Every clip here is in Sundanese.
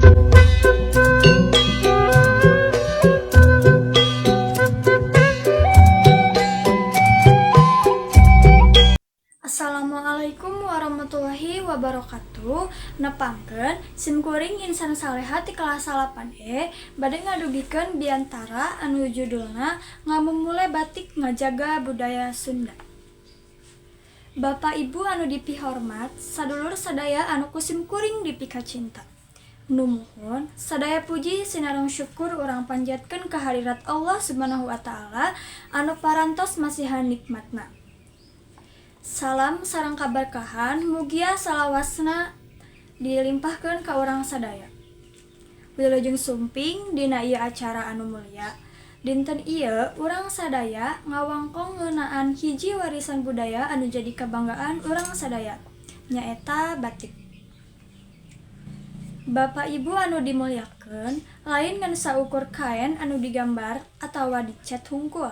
Assalamualaikum warahmatullahi wabarakatuh. Nepangkeun sim kuring Insan Saleha ti kelas 8E bade ngadugikeun biantara anu judulna Ngamumule Batik Ngajaga Budaya Sunda. Bapak Ibu anu dipihormat, sadulur sadaya anu ku sim kuring dipikacinta. Numuhun sadaya puji sinareng syukur urang panjatkeun ka hadirat Allah Subhanahu wa taala anu parantos masihan nikmatna. Salam sareng kaberkahan mugia salawasna dilimpahkeun ka urang sadaya. Wilujeng sumping dina ieu acara anu mulia. Dinten ieu urang sadaya ngawangkong ngeunaan hiji warisan budaya anu jadi kabanggaan urang sadaya, nyaeta batik. Bapak Ibu anu dimulyakeun, lain ngan saukur kaen anu digambar atawa dicet hungkul.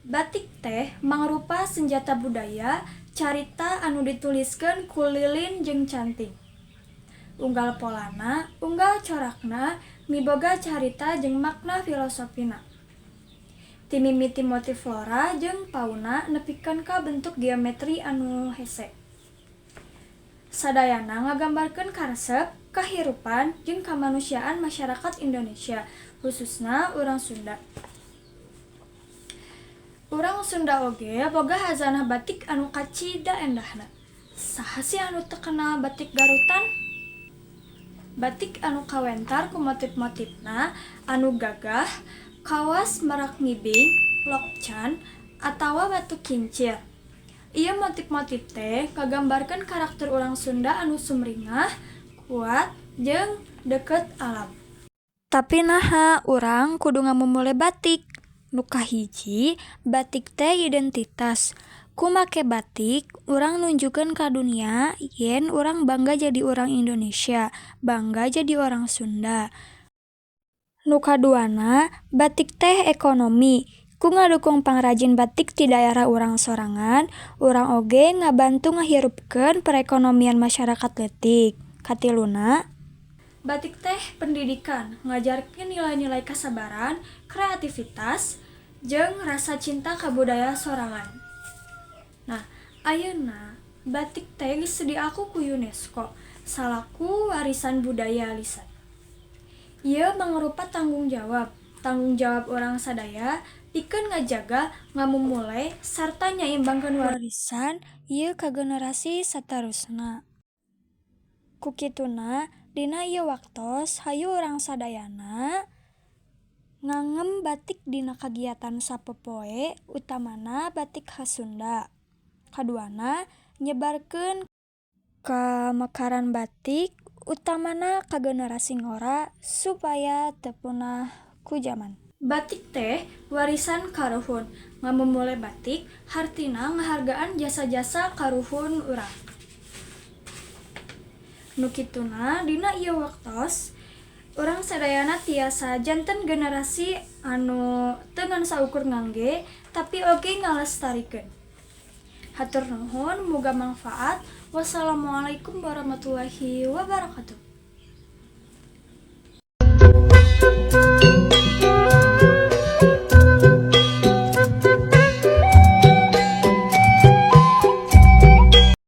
Batik teh mangrupa senjata budaya, carita anu dituliskeun ku lilin jeung canting. Unggal polana, unggal corakna miboga carita jeung makna filosofina. Ti mimiti motif flora jeung fauna nepikeun ka bentuk geometri anu hese. Sadayana ngagambarkeun karesep, kahirupan jeung kamanusiaan masyarakat Indonesia, khususna urang Sunda. Urang Sunda oge boga hazanah batik anu kacida endahna. Saha sih anu teu kenal batik Garutan? Batik anu kawentar ku motif-motifna anu gagah, kawas merak ngibing, lokcan, atawa batu kincir. Ieu motif-motif teh ngagambarkeun karakter urang Sunda anu sumringah, kuat, jeung deukeut alam. Tapi naha urang kudu ngamumule batik? Nu kahiji, batik teh identitas. Ku make batik, urang nunjukkeun ka dunia yen urang bangga jadi urang Indonesia, bangga jadi orang Sunda. Nu kaduana, batik teh ekonomi. Ku ngadukung pangrajin batik ti daerah urang sorangan, urang oge ngabantu ngahirupkeun perekonomian masyarakat leutik. Katiluna, batik teh pendidikan, ngajarkeun nilai-nilai kasabaran, kreativitas, jeung rasa cinta ka budaya sorangan. Nah, ayeuna batik teh geus diaku ku UNESCO salaku warisan budaya lisan. Ieu mangrupa tanggung jawab urang sadaya pikeun ngajaga, ngamumule, sarta nyaimbangkeun warisan ieu ka generasi saterusna. Ku kituna, dina ieu waktos hayu urang sadayana ngangem batik dina kagiatan sapopoe, utamana batik khas Sunda. Kaduana, nyebarkeun kamekaran batik utamana ka generasi ngora supaya teu punah ku jaman. Batik teh warisan karuhun. Ngamumule batik hartina ngahargaan jasa-jasa karuhun urang. Nu kituna dina ieu waktos urang sadayana tiasa janten generasi anu teu ngan saukur ngangge tapi oge ngalestarikeun. Hatur nuhun, muga mangfaat. Wassalamualaikum warahmatullahi wabarakatuh.